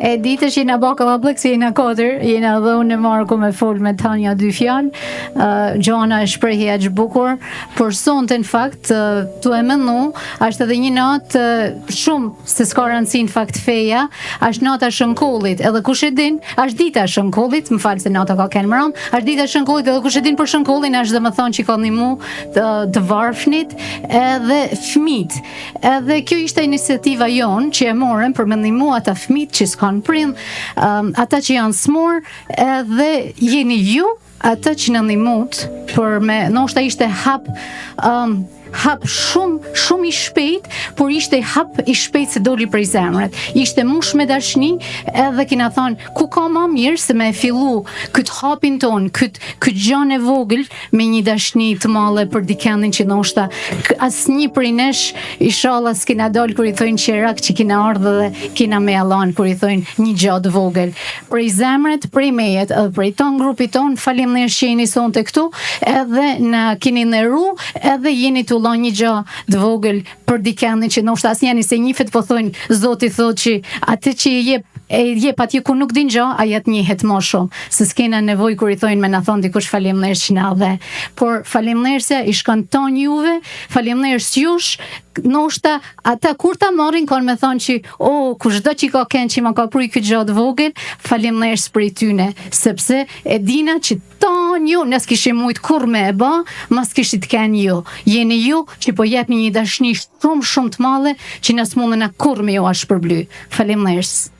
E di që jena ba kallabllëk se jena katër, jena dhe unë e Marku me fol me thanë nja dy fjalë. Uh, Gjana e shprehi aq bukur, por sonte në fakt uh, tu e menu, është edhe një natë uh, shumë se s'ka rëndësi në fakt feja, është nata e Shënkollit, edhe kush e din, është dita e Shënkollit, më fal se nata ka kenë mram, është dita e Shënkollit edhe kush e din për Shënkollin, është domethënë që ka ndihmu të, të varfnit edhe fmijt. Edhe kjo ishte iniciativa jonë që e morëm për me ndihmu ata fëmijët që s'kanë prind, um, ata që janë smur, edhe jeni ju ata që na ndihmut për me, ndoshta ishte hap um, hap shumë shumë i shpejt, por ishte hap i shpejt se doli prej zemrës. Ishte mush me dashni, edhe kina thonë, ku ka ma mirë se me fillu këtë hapin ton, këtë këtë gjanë e vogël me një dashni të madhe për dikendin që ndoshta asnjë prej nesh ishalla s'kena dalë kur i thojnë qerak që kena ardhë dhe kena me e lanë kur i thojnë një gjë të vogël. Prej zemret, prej mejet edhe prej ton grupit ton, faleminderit që jeni sonte këtu, edhe na keni nderu, edhe jeni tu lanë një gjë të vogël për dikendin që ndoshta asnjëri s'e njifet po thojnë Zoti thotë që atë që e jep e jep atje ku nuk din gjë ai atë njihet më shumë se s'kena nevojë kur i thojnë me na thon dikush faleminderit që na dhe por faleminderit i shkon ton juve faleminderit jush ndoshta ata kur ta marrin kanë me thonë që o oh, kushdo që ka kenë që ma ka pru këtë gjë të vogël faleminderit prej tyne sepse e dina që Tonë ju, ne s'kishim mujt kurrë me e ba, mos kishit kenë ju. Jeni ju që po jepni një dashni shumë shumë të madhe që ne s'mundena kurrë me jua shpërbly. Faleminderit.